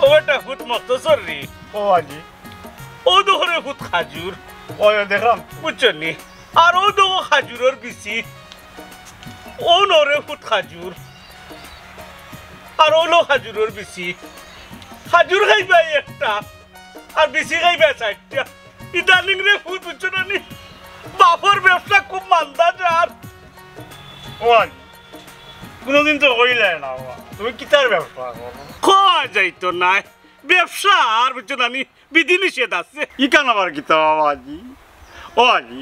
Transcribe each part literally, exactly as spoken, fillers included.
ও বেটা ফুত মতো চর্রি। ও আজি। ও দোকানে ফুত খাজুর। ওই দেখলাম। বুঝছো নি? আর ও দোকান খাজুরর বিচি। ও নরে ফুত খাজুর। আর ও লো খাজুরর বিচি। খাজুর খাইবায় একটা। আর বিচি খাইবায় চাইরটা। ইদানিং রে ফুত বুঝছো না নি? বাপর ব্যবসা খুব মান্দা যার। ও আজি। কোনোদিন তো কইলে না বাবা। তুমি কিতার ব্যবসা করো? কওয়া যাইতো নায়। ব্যবসা আর বুঝছো না নি? বিধি নিষেধ আছে। ইখান আবার কিতা বাবা আজি? ও আজি,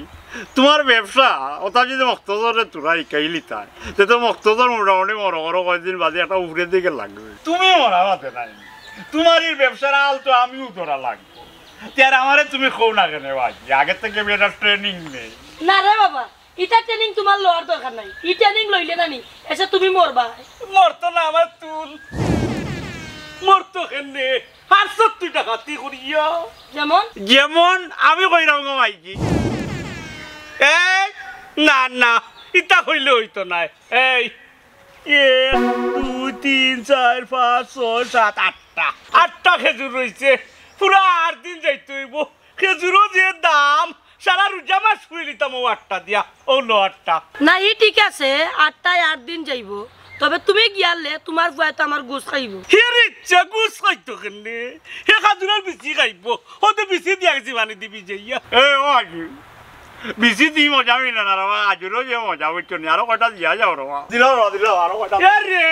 তুমার ব্যবসা, ওটা যদি মক্তজরে তুরা হিকাইলিতায়, তে তো মক্তজর মোটামুটি মনো করো কয়দিন বাদে একটা উপরের দিকে লাগবে। তুমি মরা বাদে নাই। তুমার ই ব্যবসার আল তো আমিও ধরা লাগবো। তে আর আমারে তুমি কও না কেনে বাজি? আগে থাকি আমি একটা training নেই। না রে বাবা, ইতা training তুমার লওয়ার দরকার নাই। ই training লইলে না নি, এসে তুমি মরবা। মরতো না আমার তুল। মরতো কেনে? হারছত তুই ডাকাতি করিয়া। যেমন? যেমন আমি কইরাম গো মাইজি। এই, না, না, ইতা কইলে অইতো নায়। এই, এক, দুই, তিন, চাইর, পাঁচ, ছয়, সাত, আটটা। আটটা খেজুর রইছে। পুরা আট দিন যাইতে অইবো। খেজুরও যে দাম, সারা রোজা মাস ফুইলিতাম ও আটটা দিয়া, ও লো আটটা। না, ই ঠিক আছে, আটটায় আট দিন যাইবো। তবে তুমি গিয়ালে তুমার ফুয়ায় তো আমার গুস খাইবো। হে রে ইচ্ছা, গুস খাইতো কেনে? হে খাজুরর বিচি খাইবো। হতে বিচি দিয়া গেছি পানি দিবি যাইয়া। এ, ও আজি। বিচি দি মজা মিলে না রে বা, আজুরও যে মজা বুঝছো নি, আরো কয়টা দিয়া যাও রে বা। দিলাও রে, দিলাও, আরো কয়টা। এ রে,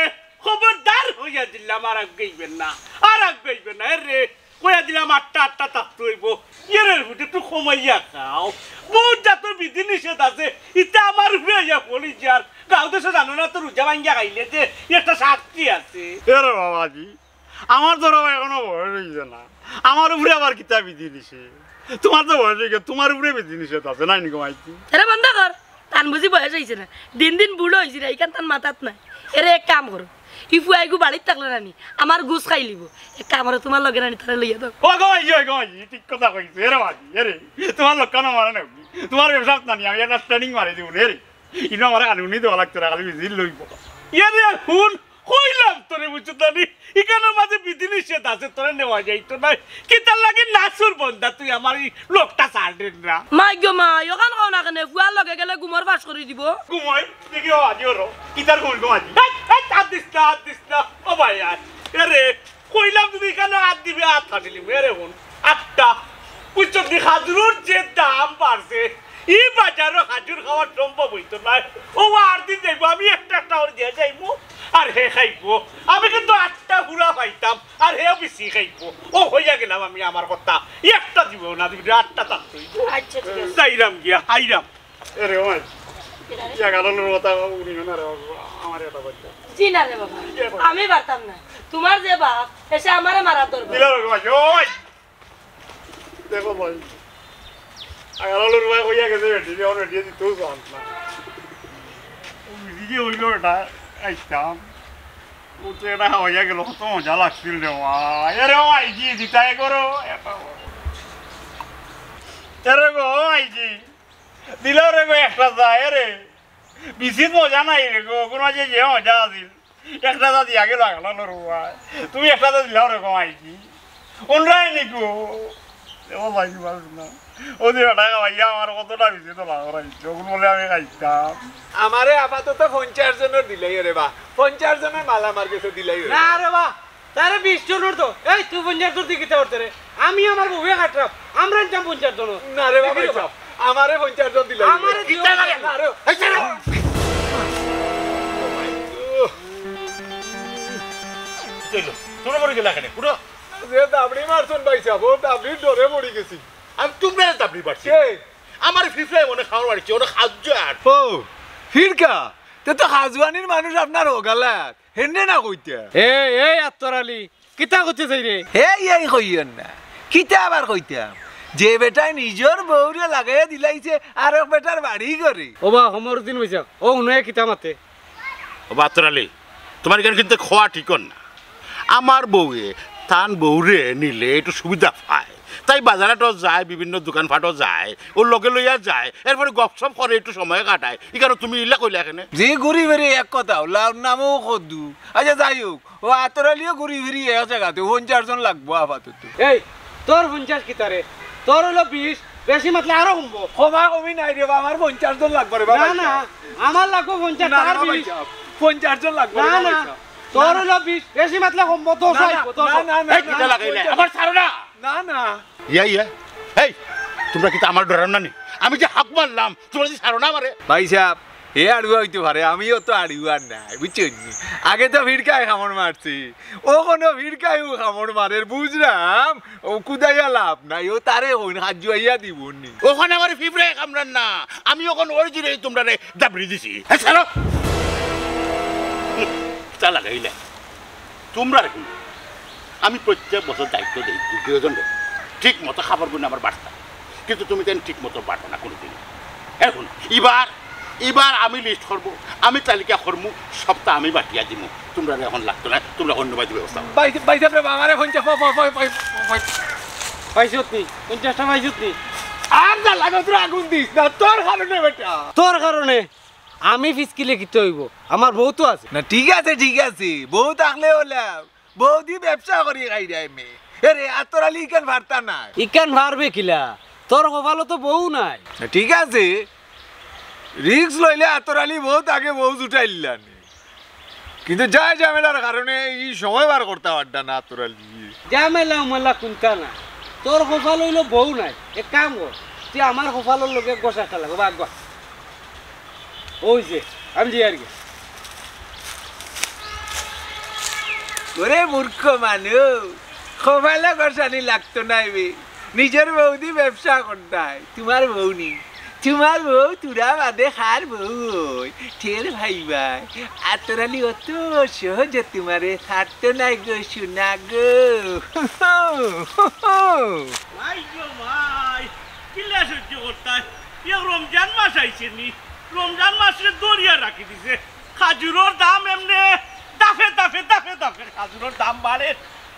খবরদার কইয়া দিলাম, আর আগ গইবেন না, আর আগ গইবেন না। এ রে, কইয়া দিলাম আটটা, আটটা তাপতে অইবো। এ রে, ফুটে একটু কমাইয়া খাও। বহুত জাতর বিধি নিষেধ আছে, ইতা আমার উপরে আইয়া পড়ি যার। গাঁও দেশে জানো না তো, রোজা ভাঙ্গিয়া খাইলে যে একটা শাস্তি আছে। এ রে বাবাজি, আমার তো রে বা এখনো বয়স অইছে না, আমার উপরে আবার কিতা বিধি নিষেধ? তুমার তো বয়স অইগেছে, তুমার উপরে বিধি নিষেধ আছে, নাই নি গো মাইজি? এরে বন্ধ কর, তান বুঝি বয়স অইছে না, দিন দিন বুড়া অইছি রে, ইখান তান মাথাত নাই। এরে এক কাম করো, ই ফুয়াইগু বাড়িত থাকলে না নি, আমার গুস খাইলিবো। এক কাম করো, তুমার লগে না নি তারে লইয়া যাও। ও গো মাইজি, ও গো মাইজি, ঠিক কথা কইছো, এরে মাইজি, এরে, তুমার লগে না মানে না, তুমার ব্যবসা না নি, আমি একটা training মারি দিমু রে, এরে। ইনো আমারে কানুনি দেওয়া লাগতো না, খালি ভিজিট লইবো। এরে হুন, কইলাম তোরে বুঝছো না নি? ইখানর মাঝে বিধি নিষেধ আছে, তোরে নেওয়া যাইতো নায়। কিতার লাগি নাসুর বন্দা তুই আমার ই লোকটা ছাড়রে না? মাই গো মাই, অখান কও না কেনে? ফুয়ার লগে গেলে ঘুমর ফাঁস করি দিবো। ঘুমই, দেখি ও আজি ওরো। কিতার ঘুমই গো আজি? হেই, হেই, হাত দিস না, হাত দিস না। ও ভাই আর। এরে, কইলাম যদি ইখানো হাত দিবে, হাত কাটিলিমু। এরে হুন, আটটা। বুঝছো নি, খাজুরর যে দাম বাড়ছে, ই বাজারো খাজুর খাওয়া সম্ভব অইতো নায়। ও আট দিন যাইবো, আমি একটা একটা করি দিয়া যাইমু, আর হে খাইবো। আমি কিন্তু আটটা পুরা পাইতাম, আর হেও বিচি খাইবো। ও কইয়া গেলাম আমি আমার কথা, একটা দিবো না, দিবি আটটা তার তুই। আচ্ছা, ঠিক আছে। যাইরাম গিয়া, আইরাম। এরে ওই, ইয়া গেল রে, ওটা উনি না রে, আমার এটা বাচ্চা। জি না রে বাবা, ইয়া বাবা। আমি পারতাম না। তুমার যে বাপ, এসে আমারে মারার দরকার। দিলা রে ভাই, ওই। দেখো ভাই, আগালালুর ভাই কইয়া গেছে বেটি, এখন বেটি দিতেও চান না। ও বিজি যে হইলো এটা, আইতাম। ও তো এটা হইয়া গেল, কত মজা লাগছিল রে ভাই। আরে ও আইজি, দিতাই করো। এটা এরে গো, ও আইজি। দিলাও রে গো একটা যায় রে। বিচিত মজা নাই রে গো, কোনো মাঝে যে মজা আছিল। একটা যা দিয়া গেল, আগলা নরুয়া। তুমি একটা যা দিলাও রে গো, আইজি। ওনরাই নিকো। ও ভাই, মানুষ না। ও যে বেটা খাওয়াইয়া আমার কতটা বিচিত লাগা করাইছে। ওগুন বলে আমি খাইতাম। আমারে আপাতত পঞ্চাশ জনর দিলাই রে বা। পঞ্চাশ জনর মাল আমার গেছে দিলাই রে। না রে বা, তারে বিশ জনর তো। এই, তুই পঞ্চাশ জন দিয়ে কিতা করতে রে? আমি আমার বউয়ে কাটরাম। আমরা নিতাম পঞ্চাশ জন। না রে বাবা, দেখি রে বাবা। আমারে পঞ্চাশ জন দিলাই। আমারে দিও কিতা না। লাগে? না রে। এই, ছাড়ো। কি হইলো? তোরা মরে গেলা কেনে? উঠো। যে দাবড়ি মারছন ভাই সাহেব, ও দাবড়ির ডরে মরি গেছি। আমি তোমরা দাবড়ি মারছি। কে? আমার ফিফড়ায় মনে খাওয়ার বাড়িছে, ওরা খাদ্য আর। ও, ফিরকা? তে তো হাজুয়ানির মানুষ আপনার ওগালাত। হেন্ডে না কইতা। এই, এই আত্তর আলী, কিতা কইতে চাই রে? এই, এই কইয়েন না। কিতা আবার কইতাম? যে বেটায় নিজর বউরে লাগাইয়া দিলাইছে, আরক বেটার বাড়ি করে। ও বা, হমর দিন বইছা। ও হুনয়ে কিতা মাতে? ও বা আত্তর আলী, তোমার এখানে কিন্তু খোয়া ঠিক না। আমার বউয়ে তান বউরে নিলে একটু সুবিধা পায়। তাই বাজারহাটো যায়, বিভিন্ন দোকানপাটো যায়, ও লগে লইয়া যায়, এরপরে গপসপ করে, একটু সময় কাটায়। ইখানো তুমি ইলা কইলা কেনে? যে ঘুরি ফিরি এক কথা, লাউর নামও কদু। আচ্ছা, যাই হোক, ও আতর আলীও ঘুরি ফিরি এক জাগাত, পঞ্চাশ জন লাগবো আপাতত। এই, তোর পঞ্চাশ কিতা রে? তোর অইলো বিশ, বেশি মাতলে আরো কমবো। কমা কমি নাই রে বা, আমার পঞ্চাশ জন লাগবো রে বা, না, ভাই না, সাহেব। আমার লাগবো পঞ্চাশ, না, তার না, ভাই বিশ। সাহেব, পঞ্চাশ জন লাগবো রে না, বা, ভাই না, সাহেব। তোর না, না। অইলো বিশ, বেশি মাতলে কমবো, দোষ না, না, অইবো, দোষ না, অইবো। না, না, এই, না, কিতা না, লাগাইলে? পঞ্চাশ আমার ছাড়ো না। না, না। ইয়া, ইয়া। এই, তোমরা কিতা আমারে ডরাও না নি? আমি যে হাক মারলাম, তোমরা যে ছাড়ো না আমারে। ভাই সাহেব, হে আড়ুয়া অইতে পারে, আমিও তো আড়ুয়া নায়, বুঝছইন নি? আগে তো ফিরকায় কামড় মারছি, অখনো ফিরকায়ও কামড় মারের, বুঝরাম, ও কুদাইয়া লাভ নাই, ও তারে কইন, হাত জুয়াইয়া দিবো নি। অখন আমারে ফিফড়ে কামড়ার না, আমি অখন ওই জুরে তোমরারে দাবড়ি দিছি। হে, ছাড়ো। কিতা লাগাইলে? তোমরা রে, আমি প্রত্যেক বছর দায়িত্ব দেই দু-, দুইজনরে, ঠিক মতো খাবার গুণ আমার বাড়তা, কিন্তু তুমি তাইন ঠিক মতো বাড়ো না কোনোদিন। এখন এবার, এবার আমি লিস্ট করবো, আমি তালিকা করমু, সবটা আমি বাটিয়া দিমু। তোমরারে এখন লাগতো না, তোমরা অন্য বাড়িতে ব্যবস্থা করো। ভাই, ভাই সাহেব রে, আমারে পঞ্চাশ, পয়-, পয়-, পয়-, পয়-, পয়-, পাইছত নি? পঞ্চাশটা পাইছত নি? আর না লাগো, তোরা আগুন দিস না, তোর কারণে বেটা। তোর কারণে? আমি ফিসকিলে কিতা অইবো? আমার বউ তো আছে। না, ঠিক আছে, ঠিক আছে, বউ থাকলে অইলা, বউ দি ব্যবসা করি খাই যায় মে। এরে, আতর আলী ইখান পারতা নায়। ইখান পারবে কিলা? তোর কপালো তো বউ নাই। না, ঠিক আছে, রিস্ক লইলে আতর আলী বউ থাকে, বউ জুটাইলা নি। কিন্তু যায় ঝামেলার কারণে ই সময় বার করতা পারতা না আতর আলী। ঝামেলা উমেলা কুনতা না, তোর কপালো অইলো বউ নাই। এক কাম কর, তুই আমার কপালর লগে গোসা খেলা, বাবা, আগুয়া। ওই যে, আমি যাই আর কি। ওরে মূর্খ মানুষ, কপালো ঘষানি লাগতো নায় বে। নিজর বউ দি ব্যবসা করতায়, তুমার বউ নি। তুমার বউ তুরা বাদে কার বউ অয়, টের পাইবায়। আতর আলী অত সহজে তুমারে ছাড়তো নায় গো, সোনা গো। মাই গো মাই, কিলা সহ্য করতায়? এক রমজান মাস আইছে নি, রমজান মাসরে ধরিয়া রাখি দিছে। খাজুরর দাম এমনে দাফে দাফে দাফে দাফে খাজুরর দাম বাড়ে।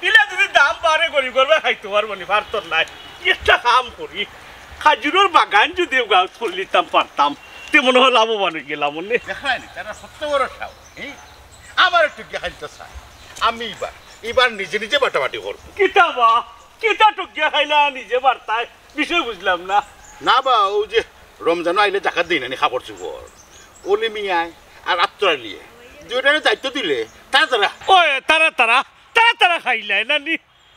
ইলা যদি দাম বাড়ে, গরিব গরবে খাইতো পারবো নি, পারতো নায়। একটা কাম করি, খাজুরর বাগান যদি গাছ করলিতাম পারতাম, তে মনে হয় লাভবান অই গেলাম অনে। দেখরায় নি, তারা সত্য বড় সাহস, হি? আমার একটু গিয়া খাইতে চায়। আমি এবার, এবার নিজে নিজে বাটাবাটি করবো। কিতা বা? কিতা টুকিয়া খাইলা নিজে বার্তায়? বিষয় বুঝলাম না। না বা, অউ যে রমজান আইলে জাকাত দেই না নি কাপড় চোপড়। অলি মিয়ায় আর আতর আলীয়ে দুইটারে দায়িত্ব দিলে তারা তারা। ওই তারা তারা, তারা তারা খাইলায় না নি?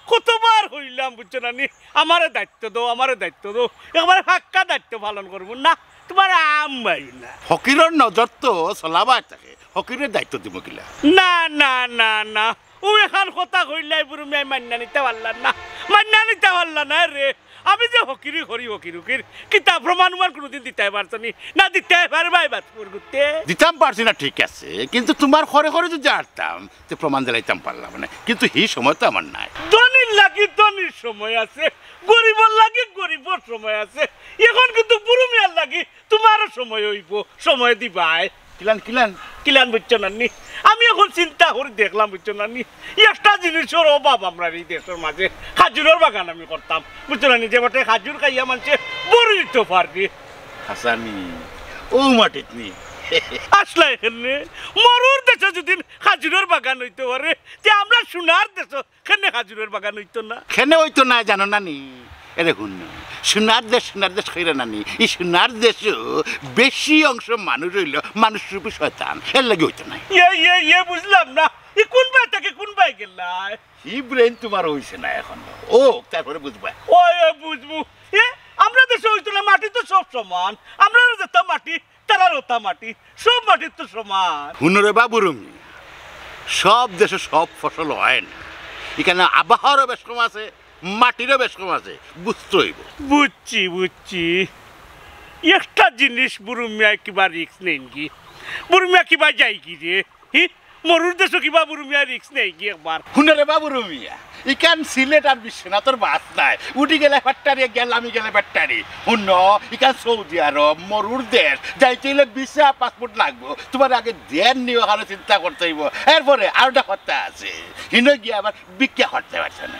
কতবার কইলাম, বুঝছো না নি? আমারে দায়িত্ব দেও, আমারে দায়িত্ব দেও। একবারে পাক্কা দায়িত্ব পালন করমু না, তুমার আম ভাই না। ফকিরর নজর তো চলাবায় থাকে, ফকিররে দায়িত্ব দিমু কিলা? না, না, না, না। অউ এখান কথা কইলাই বুরু মিয়ায় মাইন্না নিতা পারলা না। মাইন্না নিতা পারলা না রে। আমি যে ফকিরি করি, ফকির ফকির, কিতা প্রমাণ উমান কুনুদিন দিতায় পারছো নি? না দিতায় পারবায় বাতপুর গুতে। দিতাম পারছি না, ঠিক আছে, কিন্তু তুমার ঘরে ঘরে যদি আরতাম, তে প্রমাণ দিলাইতাম পারলাম অনে, কিন্তু হি সময় তো আমার নাই। ধনীর লাগি ধনীর সময় আছে, গরিবর লাগি গরিবর সময় আছে। এখন কিন্তু বুরু মিয়ার লাগি তুমারও সময় অইবো, সময় দিবায়। কিলান, কিলান? কিলান বুঝছো না নি? আমি এখন চিন্তা করি দেখলাম, বুঝছো না নি? একটা জিনিসর অভাব আমরার ই দেশর মাঝে, খাজুরর বাগান আমি করতাম, বুঝছো না নি? যে বটে খাজুর খাইয়া মানষে বড়ি অইতো পারবি। হাসানি, অউ মাটিত নি। আসলা এখানে, মরুর দেশো যদি খাজুরর বাগান অইতো পারে, তে আমরার সোনার দেশো কেনে খাজুরর বাগান অইতো না? কেনে অইতো না জানো না নি? এরে হুনো, সোনার দেশ, সোনার দেশ কইরা না নি, ই সোনার দেশো বেশি অংশ মানুষ অইলো মানুষ রূপী শয়তান, এরলাগি অইতো নায়। ইয়ে, ইয়ে, ইয়ে, বুঝলাম না, ই কুনবায় থাকি কুনবায় গেলায়? ই brain তুমার অইছে না এখনো, অউক, তারপরে বুঝবায়। ওই, ওই, বুঝমু। এ, আমরার দেশো অইতো না, মাটি তো সব সমান, আমরারও যেতা মাটি, তারারও অতা মাটি, সব মাটির তো সমান। হুনো রে বা বুরু মিয়া, সব দেশো সব ফসল অয় না। ইখানো আবহাওয়ারও বেশকম আছে, মাটিরও বেশকম আছে, বুঝতে অইবো। বুঝছি, বুঝছি। একটা জিনিস বুরু মিয়ায় কিবা risk নেইন গি? বুরু মিয়া কিবা যাইগি রে? হি? মরুর দেশো কিবা বুরু মিয়ায় risk নেইন গি একবার? হুনো রে বা বুরু মিয়া, ইখান সিলেট আর বিশ্বনাথর বাস নায়। উঠি গেলে ফাট্টারি, গেলামি গেলে ফাট্টারি। হুনো, ইখান সৌদি আরব, মরুর দেশ। যাইতে অইলে visa, passport লাগবো। তুমার আগে দেন নি অখানো চিন্তা করতে অইবো। এরপরে আরোটা কথা আছে। হিনো গিয়া আবার ভিক্ষা করতে পারছো না।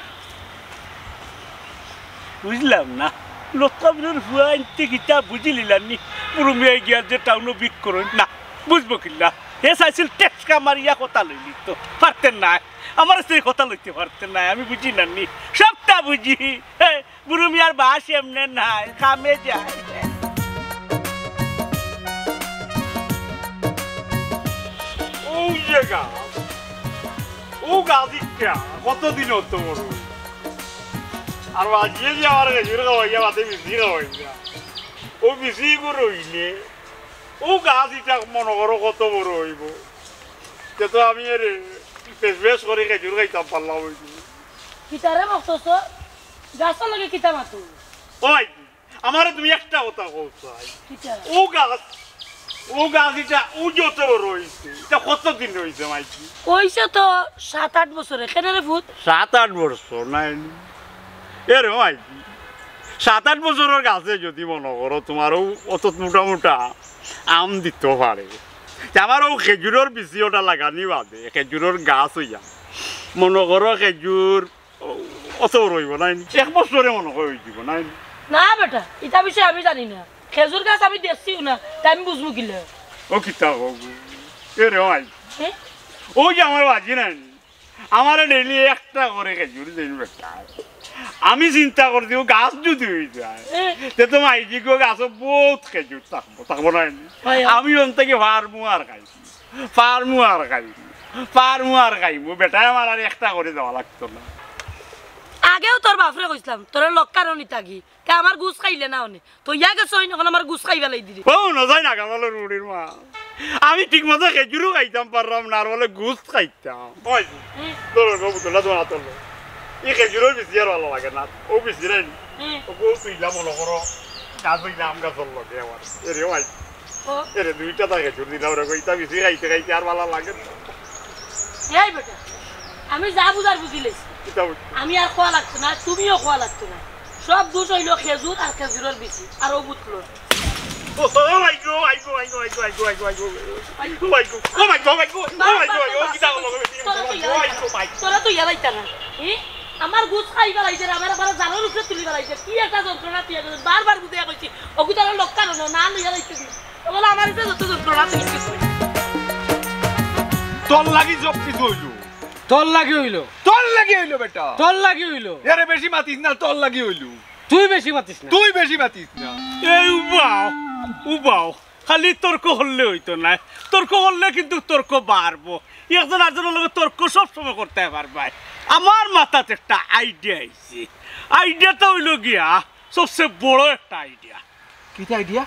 বুঝলাম না, লতকাবিরর ফুয়া আনতে কিতা বুঝিলিলাম নি? বুরু মিয়ায় গিয়া যে টাউনো ভিক করইন না, বুঝবো কিলা? হে চাইছিল টেক্কা মারিয়া কথা লইলিতো, পারতে নায়। আমার সাথে কথা লইতে পারতে নায়, আমি বুঝি না নি, সবটা বুঝি। হে, বুরু মিয়ার বাস এমনে নায়, কামে যায়। অউ যে গাছ, অউ গাছ ইটা কতদিন অত বড়? আর আজিয়ে যে আমার খেজুর খাওয়াইয়া বাদে বিচি খাওয়াইয়া, অউ বিচি গু রইলে, অউ গাছ ইটা মনো করো কত বড় অইবো। তে তো আমি এরে বেশ বেশ করি খেজুর খাইতাম পারলাম অইবো। কিতারে বকছস? গাছর লগে কিতা মাতো? ওই, আমারে তুমি একটা কথা কও চাই। কিতা? অউ গাছ, অউ গাছ ইটা অউ যত বড় অইছে, ইটা কতদিন অইছে মাইজি? অইছে তো সাত আট বছরে। কেনে রে ফুত? সাত আট বছর নায় নি? এরে মাইজি, সাত আট বছরর গাছে যুদি মনো করো তুমার অউ অত মোটা মোটা আম দিতো পারে, তে আমার অউ খেজুরর বিচি ওটা লাগানি বাদে, খেজুরর গাছ অইয়া, মনো করো খেজুর অত বড় অইবো নায় নি? এক বছরে মনো করো অইযিবো নায় নি? না বেটা, ইতা বিষয়ে আমি জানি না। খেজুর গাছ আমি দেখছিও না, তে আমি বুঝমু কিলা? ও কিতা কও গো? এরে মাই। হে? অউ যে আমার বাজি নায় নি? আমারে ডেইলি একটা করি খেজুর দেইন বেটা। আমি চিন্তা করছি অউ গাছ যুদি অই যায়, হে। তে তো মাইজি গো গাছো বউত খেজুর থাকবো, থাকবো নায় নি? অয়, অয়। আমি অন থাকি পারমু আর খাইমু। পারমু আর খাইমু, পারমু আর খাইমু। বেটায় আমার আর একটা করি দেওয়া লাগতো না। আগেও তোর বাফরে কইছলাম, তোরে লক্কারনি থাকি। তে আমার গুছ খাইলে না অনে। তো ইয়া গেছে অইন, অখন আমার গুছ খাইবা লাগি দিরে। ও, না যাই না, গাছালর বুড়ির মা। আমি ঠিক মতো খেজুরও খাইতাম পারলাম না, আর বলে গুছ খাইতাম। ওই, হুম। ধরো, বাবু, তোলা তোমার হাতে লো। ই খেজুরর বিচি আর ভালা লাগে না। অউ বিচি নাই নি? হুম। অউ বউ তুইলা মনো করো। গাছ অইলা আম গাছর লগে আমার। এরে ভাই। ও। এরে দুইটা তা খেজুর দিলাম রে, ইতা বিচি খাইতে খাইতে আর ভালা লাগে না। এই বেটা, আমি যা বুঝার বুঝিলিছি। কিতা বুঝ- আমি আর কওয়া লাগতো না, তুমিও কওয়া লাগতো না। সব দোষ অইলো খেজুর আর খেজুরর বিচি, আর অউ বুতলো। ও, ও, আইগো, আইগো, আইগো, আইগো। ও, আইগো, ও, আইগো, ও, আইগো, ও, কিতা করলো? তোরা তো ইয়ালাই, ও, আইগো, আইগো। তোরা তো ইয়ালাইতা না। ই, আমার গুছ খাই বেলাইছে, আমার আবার জানোর উপরে তুলি বেলাইছে। কি একটা যন্ত্রণা তুই একদম বারবার বুঝে কইছি। ওগু তোরা লক্কা রনো, না লইয়া লাইতে দি। ও বলে, আমার উপরে যত যন্ত্রণা তুই কিছু। তোর লাগি সব কিছু অইলো। তোর লাগি অইলো। তোর লাগি অইলো বেটা। তোর লাগি অইলো। এরে বেশি মাতিস না, তোর লাগি অইলো। তুই বেশি মাতিস না। তুই বেশি মাতিস না। এই উবাও, উবাও। খালি তর্ক করলে অইতো নায়। তর্ক করলে কিন্তু তর্ক বাড়বো। একজন আরজনর লগে তর্ক সব সময় করতে পারবায়। আমার মাথাত একটা idea আইছে। Idea টা অইলো গিয়া সবচেয়ে বড় একটা idea। কিতা idea?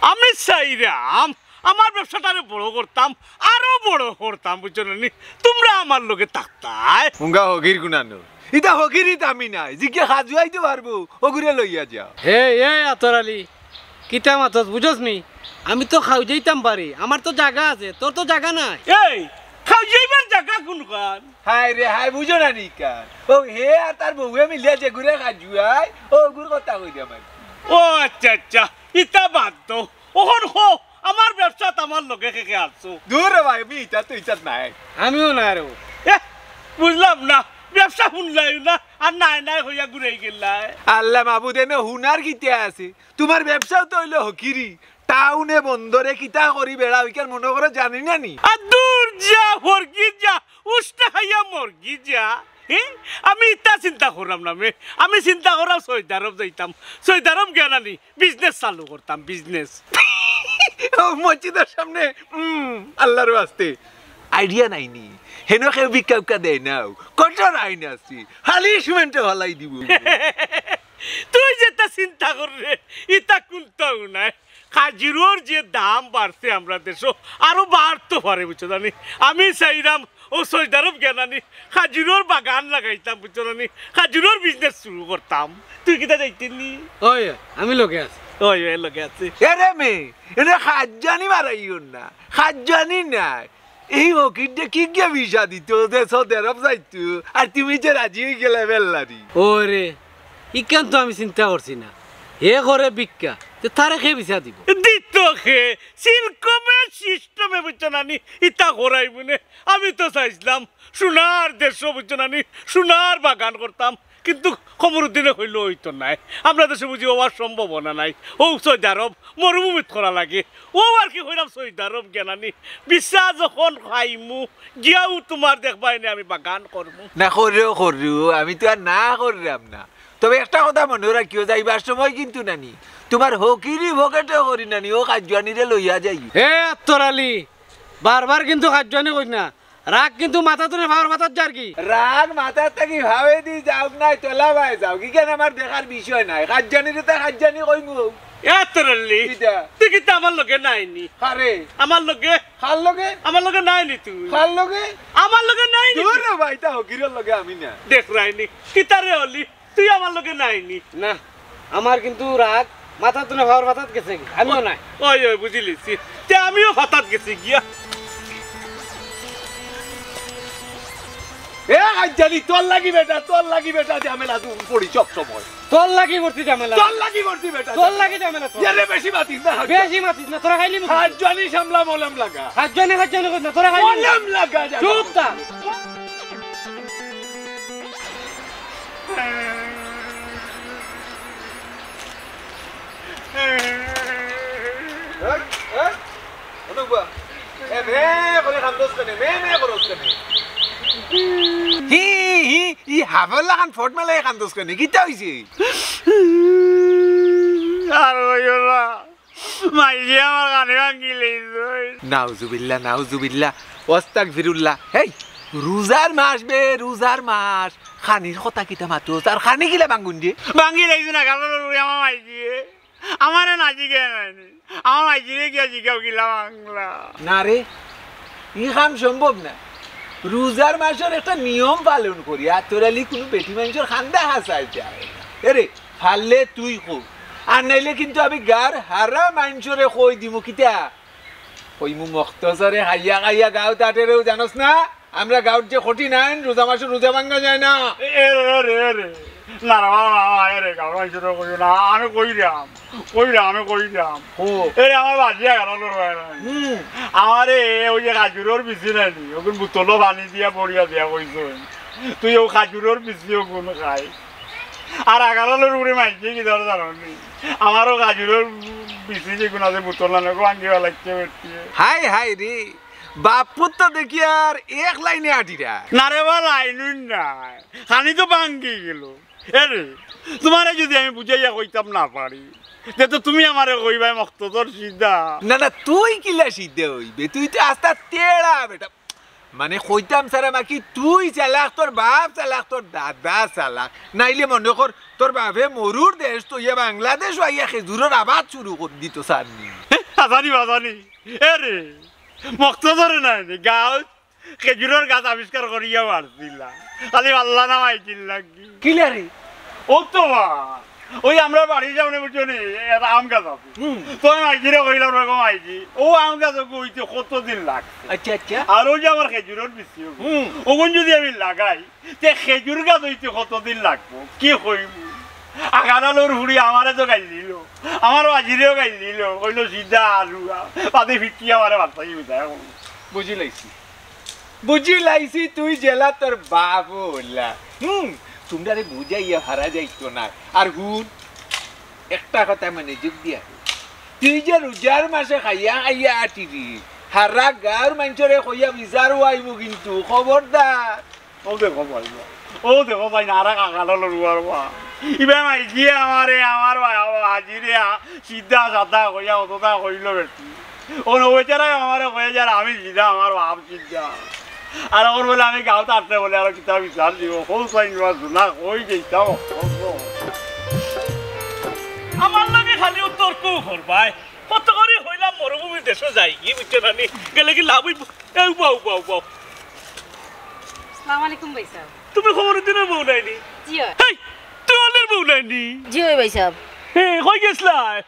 আমি চাইরাম আমার ব্যবসাটারে বড় করতাম, আরো বড় করতাম, বুঝছো না নি? তুমরা আমার লগে থাকতায়। হুঙ্গা হগির গুনানো। ইতা হগির ইতা আমি নাই। জিগে খাজুয়াইতে পারবো, ওগুরে লইয়া যাও। হে, এ আতর আলী, কিতা মাতস বুঝস নি? আমি তো খাউজাইতাম পারি, আমার তো জাগা আছে, তোর তো জাগা নাই। এই, খাউজাইবার জাগা কুনখান? হায় রে হায়, বুঝো না নি কান? ও হে আর তার বউয়ে মিলিয়া যেগুরে খাজুয়াই, ওগুর কথা কইরাম আমি। ও আচ্ছা আচ্ছা, ইতা বাদ দেও। অখন কও, আমার ব্যবসাত আমার লগে কে কে আছো? দূর রে ভাই, আমি ইতাত তো ইতাত নাই। আমিও নাই রে। এ, বুঝলাম না, ব্যবসা হুনলায় না, আর নাই নাই কইয়া ঘুরাই গেলায়। আল্লাহ মাবুদ, এনে হুনার কিতা আছে? তুমার ব্যবসাও তো অইলো হকিরি, টাউনে বন্দরে কিতা করি বেড়া, ওইখান মনো করো জানি না নি? আর দূর যা, হরগি যা, উষ্টা খাইয়া মরগি যা। হে? আমি ইতা চিন্তা কররাম না মে, আমি চিন্তা কররাম সৌদি আরব যাইতাম, সৌদি আরব গিয়া নানি business চালু করতাম, business। ও মসজিদর সামনে, উম, আল্লাহর ওয়াস্তে। Idea নাই নি? হেনো কেউ ভিক্ষা উক্ষা দেয় না। কঠোর আইন আছে। খালি সিমেন্টে ফালাই দিব। তুই যেতা চিন্তা কররে, ইতা কুন্তাউ নায়। খাজুরর যে দাম বাড়ছে আমরা দেশো, আরো বাড়তো পারে, বুঝছো জানি? আমি চাইরাম ও সৌদি আরব গিয়া নানি খাজুরর বাগান লাগাইতাম, বুঝছো জানি? খাজুরর business শুরু করতাম। তুই কিতা যাইতে নি? ওই, ওই, আমি লগে আছি। ওই, ওই, লগে আছি। এরে মে, এরে খাজানি মারাইও না। খাজানি নাই। এই ফকিরটা কি গিয়া ভিসা দিত যে সৌদি আরব যাইতো, আর তুমি যে রাজি অই গেলায় বেল্লারি। ওরে, ইখান তো আমি চিন্তা করছি না। হে করে ভিক্ষা, তে তারে কে ভিসা দিব? দিত কে? সিলকমে সিস্টেমে বুঝছো না নি? ইতা করাইবো নে। আমি তো চাইছিলাম সোনার দেশো বুঝছো না নি? সোনার বাগান করতাম। কিন্তু কমরুদ্দিনে কইলো অইতো নায়, আমরা দেশে বুঝি অওয়ার সম্ভাবনা নাই। অউ সৌদি আরব মরুভূমিত করা লাগে। অউ আর কি কইরাম সৌদি আরব গিয়া নানি, ভিসা যখন পাইমু গিয়াউ তুমার দেখবায়নে আমি বাগান করমু। না কররেও কররেও, আমি তো আর না কররাম না। তবে একটা কথা মনো রাখিও, যাইবার সময় কিন্তু নানি তুমার হকিরি পকেটেও করি নানি অউ কাজুয়ানিরে লইয়া যাইও। এ আত্তর আলী, বারবার কিন্তু কাজুয়ানি কইস না। রাগ কিন্তু মাথা তনে ফাওর ফাতাত যারগি। রাগ মাথাত থাকি ফাওয়েদি যাউক নায়, তলা বায় যাউক, ইখান আমার দেখার বিষয় নায়। কাজুয়ানিরে তো কাজুয়ানি কইমু। এ আত্তর আলী, কিতা? তুই কিন্তু আমার লগে নায়নি। কারে? আমার লগে। কার লগে? আমার লগে নায়নি তুই। কার লগে? আমার লগে নায়নি। দুর রে ভাই, তা হকিরর লগে আমি না। দেখরায়নি, কিতারে অলি? তুই আমার লগে নায়নি। না, আমার কিন্তু রাগ মাথাত তনে ফাওর ফাতাত গেছেগি, আমিও নায়। ওই, ওই, বুঝিলিছি। তে আমিও ফাতাত গেছি গিয়া। এ আইজালি, তোর লাগি বেটা, তোর লাগি বেটা ঝামেলা তুই পড়ি সব সময়। তোর লাগি ভর্তি ঝামেলা। তোর লাগি ভর্তি বেটা। তোর লাগি ঝামেলা তোর। এরে বেশি মাতিস না, হাত বেশি মাতিস না, তোরা খাইলি মুখ। হাত জানি সামলা মলম লাগা। হাত জানি, হাত জানি কইস না, তোরা খাইলি মুখ। মলম লাগা যা। চুপ থাক। হ্যাঁ? হ্যাঁ? অনুপা, এ মে করে কান্দস কেনে? মে মে করস কেনে? হি, হি, ই হাফর লাখান ফট মেলাই কান্দস কেনে? কিতা অইছে? আর কইও না। মাইজি আমার কানে ভাঙ্গি লইছে। নাউজুবিল্লাহ, নাউজুবিল্লাহ। ওয়াস্তাগফিরুল্লাহ। হেই, রোজার মাস বে, রোজার মাস। খানির কথা কিতা মাতস? আর খানি কিলা ভাঙ্গুন যে? ভাঙ্গি লইছে না, কারণ আমার মাইজিয়ে। আমারে না জিগায় নায়নি। আমার মাইজিরে গিয়া জিগাও কিলা বাংলা। না রে, ই কাম সম্ভব না। রোজার মাসর একটা নিয়ম পালন করি, আতর আলী কুনু বেটি মানষর কান্দা হাসায় যায় না। এরে, পারলে তুই কো, আর নাইলে কিন্তু আমি গাঁওর হারা মানষরে কই দিমু। কিতা? কইমু মখতসরে খাইয়া খাইয়া গাঁওত আটেরেউ জানোস না? আমরা গাঁওর যে কঠিন আইন, রোজা মাসো রোজা ভাঙ্গা যায় না। এ, এ রে, এ রে, এ রে। না রে বাবা, বাবা, এ রে, গাঁওর মানষরে কইও না। আমি কইরাম, কইরাম, আমি কইরাম। ও। এ রে, আমার বাজিয়া গেল রে বাবা। হুম। আমারে ওই যে খাজুরর বিচি নায়নি, অগুন বোতলো পানি দিয়া বড়িয়া দিয়া কইছইন। তুই অউ খাজুরর বিচি অগুন খাই। আর আগালালর উপরে মাইকে কি ধরে জানো নি? আমারও খাজুরর বিচি যেগুন আছে বোতল না, অগু ভাঙ্গিবা লাগছে বেটিয়ে। হায় হায় রে, বাপুত তো দেখি আর এক লাইনে আটিরা। না রে বা, লাইনই নাই, খানি তো ভাঙ্গি গেল। এ রে, তুমারে যুদি আমি বুঝাইয়া কইতাম না পারি, তে তো তুমি আমারে কইবায় মখতসর সিধা। না, না, তুই কিলা সিধা অইবে? তুই তো আস্তা তেড়া বেটা। মানে কইতাম সারা মাকি তুই চালাক, তোর বাপ চালাক, তোর দাদা চালাক। নাইলে মনো কর তোর বাপে মরুর দেশ থইয়া বাংলাদেশো আইয়া খেজুরর আবাদ শুরু করি দিতো সারনি। হাছানি বাছানি। এ রে, মখতসরে নায়নি, গাঁওত খেজুরর গাছ আবিষ্কার করিয়া মারছিলা। খালি আল্লাহ নাম আইছিল নাকি? কিলা রে? ও তো বা, ওই আমরা বাড়ির সামনে বুঝছো নি, একটা আম গাছ আছে। হুম। তো আমি মাইজিরে কইলাম, "ওরকম মাইজি, অউ আম গাছ অগু অইতে কতদিন লাগছে?" আচ্ছা, আচ্ছা। আর ওই যে আমার খেজুরর বিচি অগু, হুম। অগুন যুদি আমি লাগাই, তে খেজুর গাছ অইতে কতদিন লাগবো? কি কইমু? আগালালর ফুড়ি আমারে তো গাইল দিল, আমার বাজিরেও গাইল দিল, কইলো, "সিধা আলুয়া, বাদে ফিটকি আমারে বার্তাই বুঝায় এখন।" বুঝি লাইছি। বুঝি লাইছি তুই যেলা তোর বাপ অলা। হুম, তুমরারে বুঝাইয়া হারা যাইতো না। আর হুন, একটা কথা মনোযোগ দিয়া হুন। তুই যে রোজার মাসে খাইয়া খাইয়া আটিরি, হারা গাঁওর মানষরে কইয়া বিচার অইবো কিন্তু, খবরদার। ও দেখো ভাই, ও দেখো ভাই, নারা কাকালো লড়ুয়ার বা। ইবা মাইজিয়ে আমারে, আমার বা-, বাজিরে, আ, সিধা সাদা কইয়া অতটা কইলো বেটি। ও নৌ বেচারায় আমারে কয়ে যার আমি সিধা, আমার বাপ সিধা। আর ওর বলে আমি গাঁওত আটলে বলে আরো কিতা বিচার দিব। কৌ সাইন মাস না, কই যেতাম। আমার লগে খালি ও তর্ক করবায়। কত করি কইলাম মরুভূমির দেশো যাইগি, বুঝছো না নি? গেলে কি লাভ অইবো? এ, উবাও, উবাও, উবাও। আসসালামু আলাইকুম ভাইসাব। তুমি কমরুদ্দিনর বউ নায়নি? জি অয়। হেই, তুই অলির বউ নায়নি? জি অয় ভাইসাব। হে, কই গেছলায়? আহ,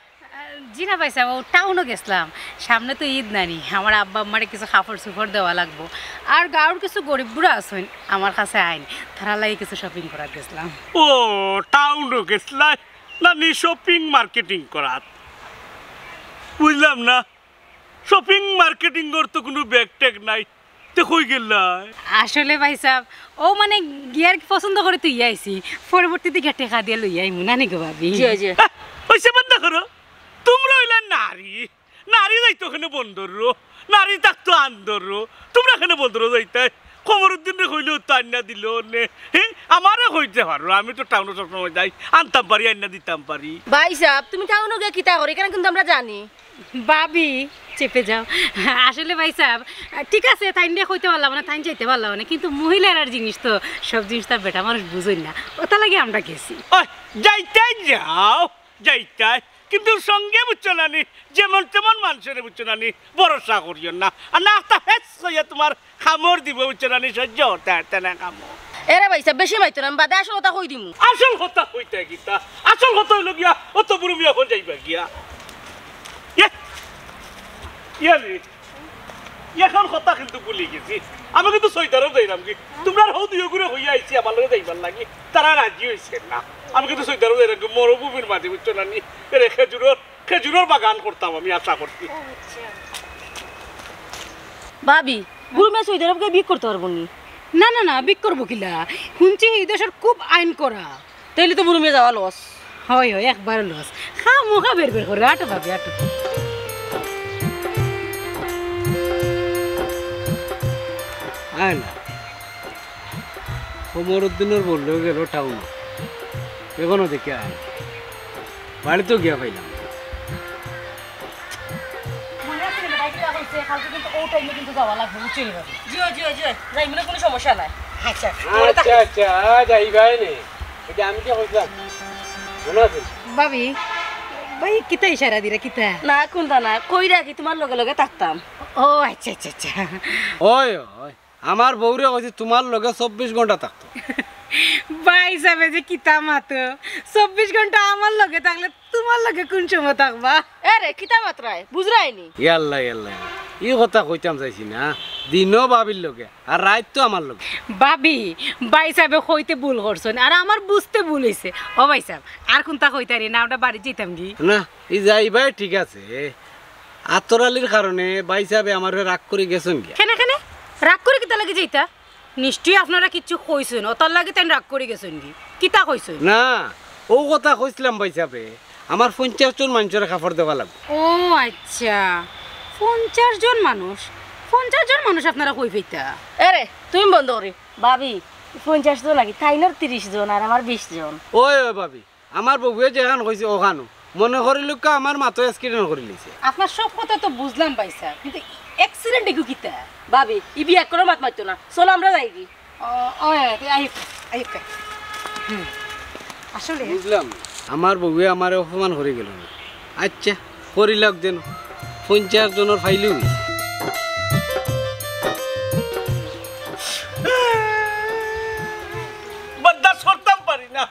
জি না ভাইসাব, অউ টাউনো গেছলাম। সামনে তো ইদ নায়নি, আমার আব্বা আম্মারে কিছু কাপড় চুপড় দেওয়া লাগবো। আর গাঁওর কিছু গরিব গুড়া আছইন, আমার কাছে আইন, তারার লাগি কিছু shopping করাত গেছলাম। ও, টাউনো গেছলায়? নানি shopping marketing করাত? বুঝলাম না। Shopping marketing অর তো কুনু ব্যাগ ট্যাগ নাই। তে কই গেলায়? আসলে ভাইসাব, ও মানে গিয়া আর কি পছন্দ করি থইয়া আইছি, পরবর্তীতে গিয়া টেকা দিয়া লইয়া আইমু নানি গো ভাবি। জি, জি। হ্যাঁ, অইছে বন্ধ করো। তুমরা অইলা নারী, নারী যাইতো কেনে বন্দরো, নারী থাকতো আন্দরো, তুমরা কেনে বন্দরো যাইতায়? কমরুদ্দিনরে কইলেউ তো আইন্না দিলো নে। হে, আমারে কইতে পারো, আমি তো টাউনো সবসময় যাই, আনতাম পারি, আইন্না দিতাম পারি। ভাইসাব, তুমি টাউনো গিয়া কিতা করো, ইখান কিন্তু আমরা জানি। ভাবি, চেপে যাও। আসলে ভাইসাব, ঠিক আছে, তাইনরে কইতে পারলাম না, তাইন যাইতে পারলাম না, কিন্তু মহিলারার জিনিস তো, সব জিনিস তো আর বেটা মানুষ বুঝইন না, অতার লাগি আমরা গেছি। ওই, যাইতায় যাও, যাইতায়, কিন্তু সঙ্গে বুঝছো নানি, যেমন তেমন মানষরে বুঝছো নানি, ভরসা করিও না। আর না তা হেস কইয়া তুমার কামড় দিবো বুঝছো নানি, সহ্য করতে পারতে না কামড়। এরে ভাইসাব, বেশি মাইতো না, আমি বাদে আসল কথা কই দিমু। আসল কথা কইতায় কিতা? আসল কথা অইলো গিয়া, অত বুরু মিয়া অখন যাইবা গিয়া। ইয়ে, ইয়ে রে, অখন কথা কিন্তু ভুলি গেছি। আমি কিন্তু সৌদি আরব যাইরাম গি। তুমরার হউ দুইওগুরে কইয়া আইছি আমার লগে যাইবার লাগি। তারা রাজি অইছে না। আমি কিন্তু সৌদি আরব যাইরাম গি, মরুভূমির মাঝে, বুঝছো নানি? এরে খেজুরর, খেজুরর বাগান করতাম আমি, আশা করছি। ভাবি, বুরু মিয়া সৌদি আরব গিয়া বিয়া করতে পারবো নি? না, না, না, বিয়া করবো কিলা? হুনছি ই দেশর খুব আইন করা। তাইলে তো বুরু মিয়া যাওয়া লস। হয়, হয়, একবার লস। খামোখা বের বের করে, আটো ভাবি, আটো। আয় না। কমরুদ্দিনর বললেও গেল টাউনো। এখনো দেখি আয় না। বাড়িতেও গিয়া পাইলাম না। মনে আছে নি, ভাই কিতা কইছে? কালকে কিন্তু ও টাইমে কিন্তু যাওয়া লাগবো, বুঝছো নি ভাবি? জি, জি, জি। যাইমু না, কোনো সমস্যা নাই। আচ্ছা, মনে থাকে। আচ্ছা, আচ্ছা, আ, যাইবায় নে। ওই যে আমি কি কইছিলাম? মনে আছে? ভাবি, ভাই কিতা ইশারা দিরা, কিতা? না, কুন্তা না, কইরা কি তুমার লগে লগে থাকতাম। ও, আচ্ছা, আচ্ছা, আচ্ছা। ওই, ওই। আমার বউরে কইছি তুমার লগে চব্বিশ ঘন্টা থাকতো। ভাইসাবে যে কিতা মাতো, চব্বিশ ঘন্টা আমার লগে থাকলে তুমার লগে কুন সময় থাকবা? এরে, কিতা মাতরায়? বুঝরায় নি? ইয়াল্লা, ইয়াল্লা, ইয়াল্লা। ই কথা কইতাম চাইছি না। দিনও ভাবির লগে, আর রাইত তো আমার লগে। ভাবি, ভাইসাবে কইতে ভুল করছইন, আর আমার বুঝতে ভুল অইছে। ও ভাইসাব, আর কুন্তা কইতারি না, আমরা বাড়িত যাইতাম গি। না, ই যাইবায় ঠিক আছে। আতর আলীর কারণে ভাইসাবে আমারে রাগ করি গেছইন গিয়া। কেনে, কেনে? রাগ করি কিতা লাগি যাইতা? নিশ্চয়ই আপনারা কিচ্ছু কইছইন, অতার লাগি তাইন রাগ করি গেছইন গি। কিতা কইছইন? না, অউ কথা কইছিলাম ভাইসাবে, আমার পঞ্চাশ জন মানষরে কাপড় দেওয়া লাগবো। ও আচ্ছা, পঞ্চাশ জন মানুষ, পঞ্চাশ জন মানুষ আপনারা কই পাইতা? এরে, তুমি বন্ধ করি। ভাবি, পঞ্চাশ জন নাকি? তাইনর তিরিশ জন আর আমার বিশ জন। ওই, ওই ভাবি, আমার বউয়ে যেখান কইছে অখানউ। মনে করিলউক্কা আমার মাতো accident করিলিছে। আপনার সব কথা তো বুঝলাম ভাইসাব, কিন্তু accident এগু কিতা? ভাবি, ই বিয়া কোনো মাত মাততো না। চলো আমরা যাইগি। ও, ওই, ওই, আইউক্কা, আইউক্কা। হুম, আসলে বুঝলাম, আমার বউয়ে আমারে অপমান করি গেল না। আচ্ছা, করিলাউক যেন, পঞ্চাশ জনর ফাইলেউ অইছে। বরদাস্ত করতাম পারি না।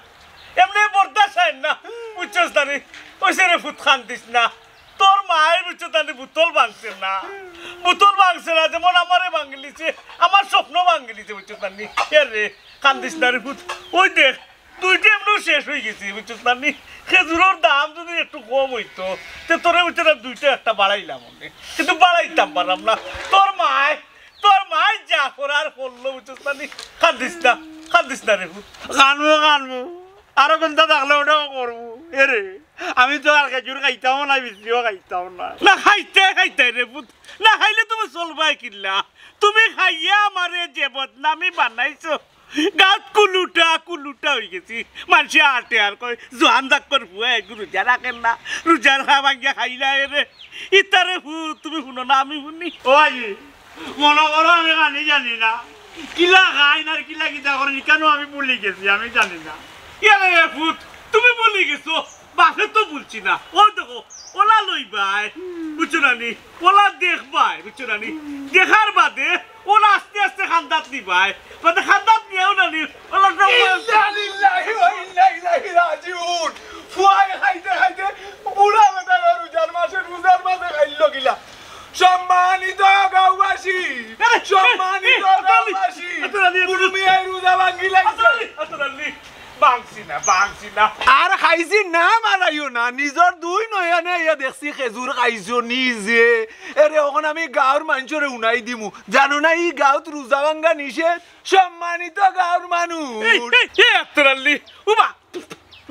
এমনে বরদাস্ত অয় না, বুঝছস নানি? অইছে রে ফুত, কান্দিস না। তোর মায়, বুঝছস নানি, বোতল ভাঙছে না, বোতল ভাঙছে না, যেমন আমারে ভাঙিলিছে, আমার স্বপ্ন ভাঙিলিছে, বুঝছস নানি? এরে, কান্দিস না রে ফুত। ওই দেখ, দুইটা এমনেউ শেষ অইগেছে, বুঝছস নানি? খেজুরর দাম যুদি একটু কম অইতো, তে তোরে, বুঝছস না, দুইটা একটা বাড়াইলাম অনে, কিন্তু বাড়াইতাম পারলাম না। তোর মায় তোর মায় যা করার করলো, বুঝছস নানি? কান্দিস না, কান্দিস না রে ফুত। কানমু, কানমু। আরো কুন্তা থাকলে অটাও করমু। এরে, আমি তো আর খেজুর খাইতাম না, বিচিও খাইতাম না। না খাইতে, খাইতে রে ফুত। না খাইলে তুমি চলবায় কিলা? তুমি খাইয়া আমারে যে বদনামি বানাইছো। গাত কুলুটা, কুলুটা অইগেছি। মানষে আটে আর কয়, "জোয়ান জাক্কর ফুয়া এগু রুজা রাখের না। রুজার খা ভাঙ্গিয়া খাইলা এরে।" ইতারে ফুত, তুমি হুনো না, আমি হুনি। ও আই, মনো করো আমি খানি জানি না। কিলা খাইন আর কিলা কিতা করইন, ইখানও আমি ভুলি গেছি, আমি জানি না। ইয়ারে রে ফুত, তুমি ভুলি গেছো? বাপে তো ভুলছি না। ও দেখো, অলা লইবায়, বুঝছো নানি? অলা দেখবায়, বুঝছো নানি? দেখার বাদে অলা আস্তে আস্তে কান্দাত নিবায়। বাদে কান্দাত নিয়াও নানি, অলা ইন্না লিল্লাহি ওয়া ইন্না ইলাইহি রাজিউন। ফুয়ায় খাইতে খাইতে বুড়া বেটা রুজার মাসে, রুজার মাসে খাইল কিলা। সম্মানিত গাঁওবাসী, আরে, সম্মানিত এ, এ, আতর আলী, গাঁওবাসী, আতর আলী, আতর আলী। কুর্মিয়ায় রোজা ভাঙ্গি লাগছে। আতর আলী, আতর আলী, ভাঙছি না, ভাঙছি না। আর আইছি না, মারাইও না, নিজর দুই নয়নে আইয়া দেখছি খেজুর খাইছো নিজে। এরে অখন আমি গাঁওর মানষরে হুনাই দিমু, জানো না ই গাঁওত রোজা ভাঙ্গা নিষেধ। সম্মানিত গাঁওর মানুষ। এই, এই, এই আত্তর আলী, উবা,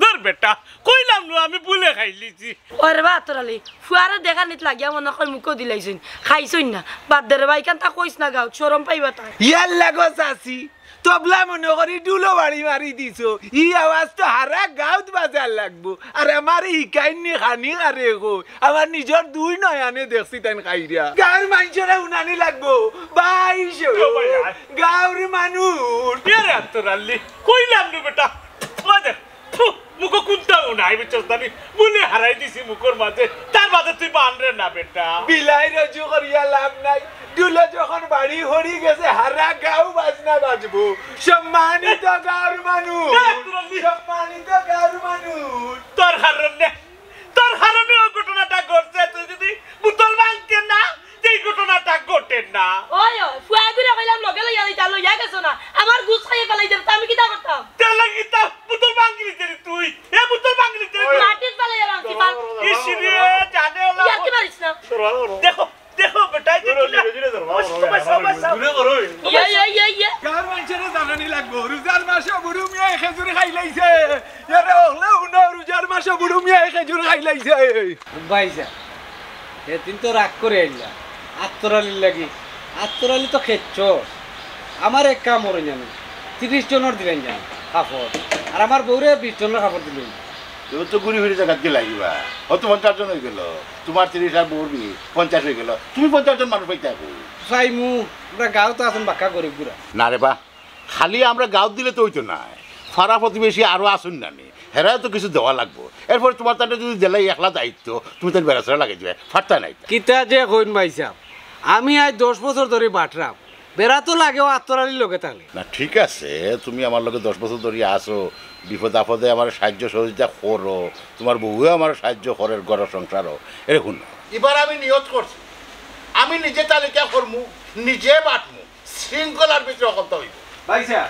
ধর বেটা, কইলাম নু আমি ভুলে খাইলিছি। ওরে বা আত্তর আলী, ফুয়ারে দেখানিত লাগিয়া মনে কয় মুখো দিলাইছইন, খাইছইন না। বাদ দে রে বা, ইখান তা কইস না গাঁওত, শরম পাইবা তাই। ইয়াল্লা গো চাচি, তবলা মনে করি ঢুলো বাড়ি মারি দিছো। ই আওয়াজ তো হারা গাঁওত বাজার লাগবো। আর আমারে হিকাইন নি খানি আরে গো। আমার নিজর দুই নয়নে দেখছি তাইন খাইরা। গাঁওর মানষরে হুনানি লাগবো। বাইশ ও ভাই, আয়। গাঁওর মানুষ। এরে আত্তর আলী, কইলাম নু বেটা। ওই দেখ, থু, মুখো কুন্তাও নাই, বুঝছস না নি? ভুলে হারাই দিছি মুখর মাঝে। তার মাঝে তুই বানরে না বেটা। বিলাই রজু করিয়া লাভ নাই। ঢুলো যখন বাড়ি হরি গেছে, হারা গাঁও বাজনা বাজবো। সম্মানিত গাঁওর মানুষ, এ, আত্তর আলী। সম্মানিত গাঁওর মানুষ। তোর কারণে, তোর কারণে ও ঘটনাটা ঘটছে। তুই যদি বোতল ভাঙতে না, এই ঘটনাটা ঘটে না। ওই, ওই, ফুয়া দুইরে কইলাম লগে লইয়া যাইতা, লইয়া গেছো না। আমার গুছ খাইয়া ফালাই দিবে, তা আমি কিতা করতাম? তার লাগি তা বোতল ভাঙলি রে তুই। এ বোতল ভাঙলি রে তুই। মাটিত ফালাইয়া ভাঙছি, ফাল। ইস রে, জানে ওলা। ইয়ার্কি মারিস না। দেখো, দেখো বেটা, এই যে ধরো, কিলা। ধীরে, ধীরে ধরো, বাবা, বাবা, বাবা, বাবা, বাবা। ইয়ে, ইয়ে, ইয়ে, ইয়ে। গাঁওর মানষরে জানানি লাগবো, রোজার মাসো বুরু মিয়ায় খেজুর খাইলাইছে। এরে অকলে হুনো, রোজার মাসো বুরু মিয়ায় খেজুর খাইলাইছে। ভাইজান, এদিন তো রাগ করি আইলা আত্তর আলীর লাগি। আত্তর আলী তো খেচ্ছ। আমার এক কাম করইন জানো, তিরিশ জনর দিলাইন জানো কাপড়, আর আমার বউরে বিশ জনর কাপড় দিলাইন। তুমি তো ঘুরি ফিরি জাগাত গেলাইবা। অত পঞ্চাশ জন অইগেলো, তুমার তিরিশ আর বউর বিশ, পঞ্চাশ অইগেলো। তুমি পঞ্চাশ জন মানুষ পাইতায় কই? চাইমু, আমরা গাঁওত আছইন বাক্কা গরিব গুড়া। না রে বা, খালি আমরা গাঁওত দিলে তো অইতো নায়, পাড়া প্রতিবেশী আরো আছইন না নি, হেরাও তো কিছু দেওয়া লাগবো। এরপরে তুমার তানরে যদি দিলাই একলা দায়িত্ব, তুমি তাইন বেড়াছেড়া লাগাই দিবায়, পারতায় নায়। কিতা যে কইন ভাইসাব, আমি আইজ দশ বছর ধরি বাটরাম, বেড়া তো লাগেও আত্তর আলীর লগে থাকলে। না, ঠিক আছে, তুমি আমার লগে দশ বছর ধরি আছো, বিপদ আপদে আমারে সাহায্য সহযোগিতা করো, তুমার বউয়েও আমারে সাহায্য করের ঘরর সংসারো। এরে হুনো, ইবার আমি নিয়ত করছি, আমি নিজে তালিকা করমু, নিজে বাটমু, শৃঙ্খলার ভিতরে অকলতা অইবো। ভাইসাব,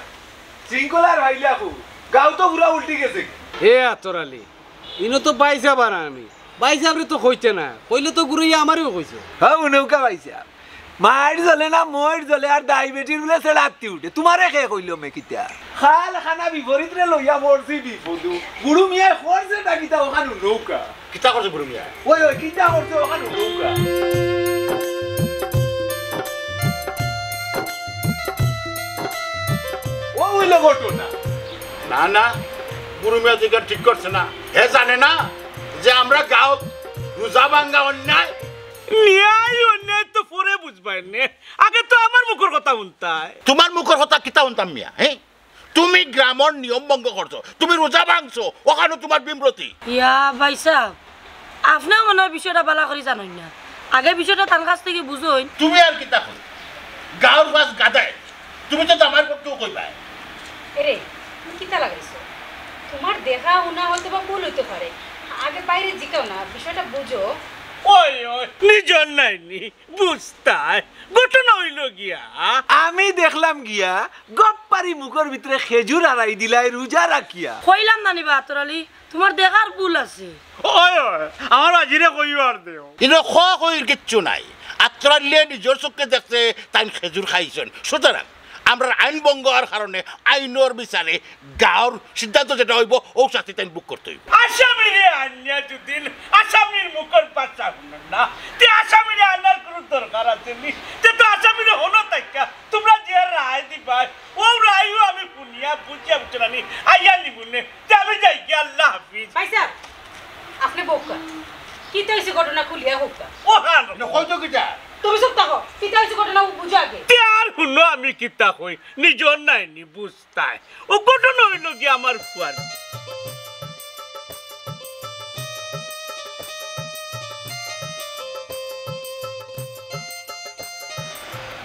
শৃঙ্খলার ভাইলা কু, গাঁও তো পুরা উল্টি গেছে। এ আত্তর আলী, ইনো তো ভাইসাব আর আমি। ভাইসাবরে তো কইতে না, কইলে তো ঘুরাইয়া আমারেও কইছে। হ্যাঁ, উনৌকা ভাইসাব। মাইর জ্বলে না, মইর জ্বলে, আর দাই বেটির বুলে ছেড়া আত্তি উঠে। তুমারে কে কইলো মে কিতা? খাল খানা বিপরীতরে লইয়া পড়ছি বিপদু। বুরু মিয়ায় করছেটা কিতা অখান উনৌকা। কিতা করছে বুরু মিয়ায়? ওই, ওই, কিতা করছে অখান উনৌকা। ও অইলো ঘটনা। না, না, বুরু মিয়ায় তো ইখান ঠিক করছে না। হে জানে না যে আমরা গাঁওত রোজা ভাঙ্গা অন্যায়? মিয়া, ই অন্যায় তো পরে বুঝবায় নে, আগে তো আমার মুখর কথা হুনতায়। তুমার মুখর কথা কিতা হুনতাম মিয়া, হে? তুমি গ্রামর নিয়ম ভঙ্গ করছো, তুমি রোজা ভাঙছো, অখানও তুমার বিমরতি। ইয়া ভাইসাব, আপনেও মনে অয় বিষয়টা ভালা করি জানইন না। আগে বিষয়টা তান কাছ থাকি বুঝইন। তুমি আর কিতা কইবায়? গাঁওর পাঁচ গাদায়, তুমি তো জামাইর পক্ষেও কইবায়। এরে, তুমি কিতা লাগাইছো? তুমার দেখা হুনা হয়তো বা ভুল অইতো পারে। আগে বাইরে জিকাও না, বিষয়টা বুঝো। ওই, ওই, নিজর নায়নি, বুঝতায়। ঘটনা অইলো গিয়া। আমি দেখলাম গিয়া, গপ পারি মুখর ভিতরে খেজুর হারাই দিলায় রোজা রাখিয়া। কইলাম না নি বা আত্তর আলী, তুমার দেখার ভুল আছে। ওই, ওই, আমার আজিরে কইবার দেও। ইনো খ কইর কিচ্ছু নাই। আত্তর আলীয়ে নিজর চউখে দেখছে, তাইন খেজুর খাইছইন। সুতরাং, আমরার আইন ভঙ্গ অওয়ার কারণে আইনর বিচারে গাঁওর সিদ্ধান্ত যেটা অইবো, অউ শাস্তি তাইন ভোগ করতে অইবো। আসামিরে আনিয়া যদি আসামির মুখর ভাষা হুনইন না, তে আসামিরে আনার কুনু দরকার আছে নি? তে তো আসামিরে হনো থাইক্কা তুমরা যে রায় দিবায়, অউ রায়ও আমি হুনিয়া বুঝিয়া, বুঝছো না নি, আইয়া নিমুনে। তে আমি যাইগি, আল্লাহ হাফিজ। ভাইসাব, আপনে বউক্কা। কিতা অইছে ঘটনা খুলিয়া কউক্কা। ও হ্যাঁ। না, কইতো কিতা? তুমি চুপ থাকো। কিতা অইছে ঘটনা বুঝো আগে। তে আর হুনো আমি কিতা কই, নিজর নায়নি বুঝতায়। অউ ঘটনা অইলো গিয়া আমার ফুয়ার।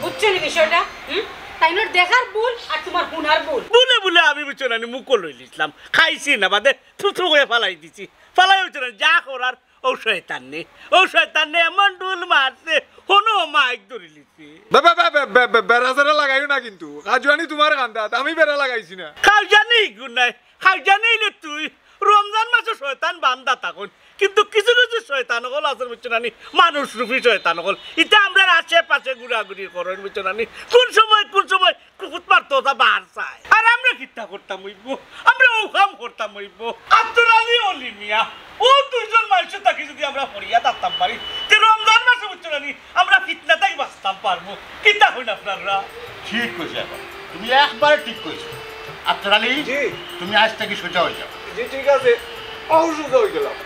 বুঝছো নি বিষয়টা? হুম? তাইনর দেখার ভুল আর তুমার হুনার ভুল। ভুলে ভুলে আমি বুঝছো না নি মুখো লইলিছলাম। খাইছি না বাদে থু থু করি ফালাই দিছি। ফালাই অইছে না, যা করার অউ শয়তানে। অউ শয়তানে এমন ঢুল মারছে, হনো মাইক ধরিলিছে। বে-, বে-, বে-, বে-, বে-, বে-, বেড়া-ছেড়া লাগাইও না কিন্তু। কাজুয়ানি তুমার কান্দাত, আমি বেড়া লাগাইছি না। কাজুয়ানি গুনায়, কাজুয়ানি অইলে তুই। রমজান মাসো শয়তান বান্দা থাকইন, কিন্তু কিছু কিছু শয়তান অকল আছে, বুঝছো না নি? মানুষ রূপী শয়তান অকল, ইতা আমরার আশেপাশে ঘুরাঘুরি করইন, বুঝছো না নি? কোন সময় কোন সময় কুকুত মারতো তা বার চায়। আর আমরা কিতা করতাম অইবো? আমরা অউ কাম করতাম অইবো। আতর আলী, অলি মিয়া, অউ দুইজন মানষর থাকি যুদি আমরা পড়িয়া থাকতাম পারি, তে রমজান মাসো, বুঝছো না নি, আমরা ফিতনা থাকি বাঁচতাম পারমু। কিতা কইন আপনারা? ঠিক কইছো আপা, তুমি একবারে ঠিক কইছো। আতর আলী, জি। তুমি আইজ থাকি সোজা অই যাও। জি, ঠিক আছে, অউ সোজা অই গেলাম।